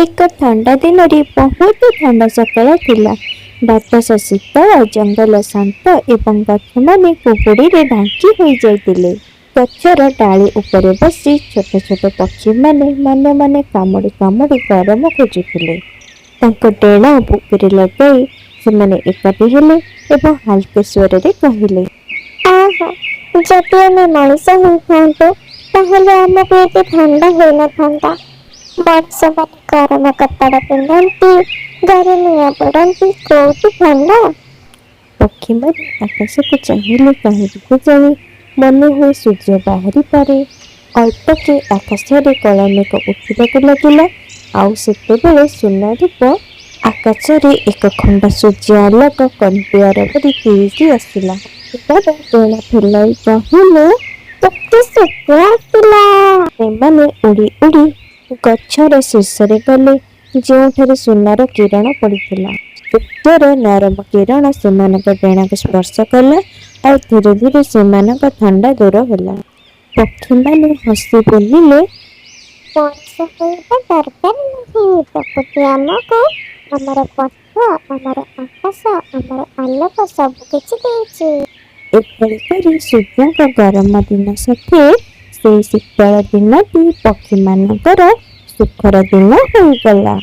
ଏକ ଥଣ୍ଡା ଦିନରେ ବହୁତ ଥଣ୍ଡା ସକାଳ ଥିଲା। ବାତାସ ଶୀତଳ, ଜଙ୍ଗଲ ଶାନ୍ତ ଏବଂ ଗଛମାନେ କୁହୁଡ଼ିରେ ଢାଙ୍କି ହୋଇଯାଇଥିଲେ। ଗଛର ଡାଳି ଉପରେ ବସି ଛୋଟ ଛୋଟ ପକ୍ଷୀମାନେ ମନେ ମନେ କାମୁଡ଼ି କାମୁଡ଼ି ଗରମ ଖୋଜୁଥିଲେ। ତାଙ୍କ ଡେଣା ବୁକୁରେ ଲଗାଇ ସେମାନେ ଏକାଠି ହେଲେ ଏବଂ ହାଲକା ସ୍ୱରରେ କହିଲେ, ଆହା, ଯଦି ଆମେ ମଣିଷ ହୋଇଥାନ୍ତୁ, ତାହେଲେ ଆମକୁ ଏତେ ଥଣ୍ଡା ହୋଇନଥାନ୍ତା। ମଣିଷମାନେ ଗରମ କପଡ଼ା ପିନ୍ଧନ୍ତି, ଘରେ ନିଆଁ ପୋଡ଼ନ୍ତି, କୋଉଠି ଥଣ୍ଡା? ପକ୍ଷୀମାନେ ଆକାଶକୁ ଚାହିଁଲେ। କାହିଁକି କେଜାଣି ମନେହୁଏ ସୂର୍ଯ୍ୟ ବାହାରିପାରେ। ଅଳ୍ପକେ ଆକାଶରେ କଳାମେଘ ଉଠିବାକୁ ଲାଗିଲା, ଆଉ ସେତେବେଳେ ସୁନା ରୂପ ଆକାଶରେ ଏକ ଖଣ୍ଡ ସୂର୍ଯ୍ୟ ଆଲୋକ କଣ୍ଟିଆର ପରି ତିରିକି ଆସିଲା। ସେମାନେ ଡେଣା ଫେଲାଇ କହିଲେ, କେତେ ସୂର୍ଯ୍ୟ ଆସିଲା! ସେମାନେ ଉଡ଼ି ଉଡ଼ି ଗଛର ଶୀର୍ଷରେ ଗଲେ, ଯେଉଁଠାରେ ସୁନାର କିରଣ ପଡ଼ିଥିଲା। ସୂର୍ଯ୍ୟର ନରମ କିରଣ ସେମାନଙ୍କ ଡେଣାକୁ ସ୍ପର୍ଶ କଲା ଆଉ ଧୀରେ ଧୀରେ ସେମାନଙ୍କ ଥଣ୍ଡା ଦୂର ହେଲା। ପକ୍ଷୀମାନେ ହସି ବୋଲିଲେ, ମଣିଷ ହେଇବା ଦରକାର ନାହିଁ। ପ୍ରକୃତି ଆମକୁ ଆମର ପଥ, ଆମର ଆକାଶ, ଆମର ଆଲୋକ ସବୁକିଛି ଦେଇଛି। ଏଭଳି କରି ସୂର୍ଯ୍ୟଙ୍କ ଗରମ ଦିନ ସାଥେ ସେଇ ଶୀତଳ ଦିନଟି ପକ୍ଷୀମାନଙ୍କର ସୁଖର ଦିନ ହୋଇଗଲା।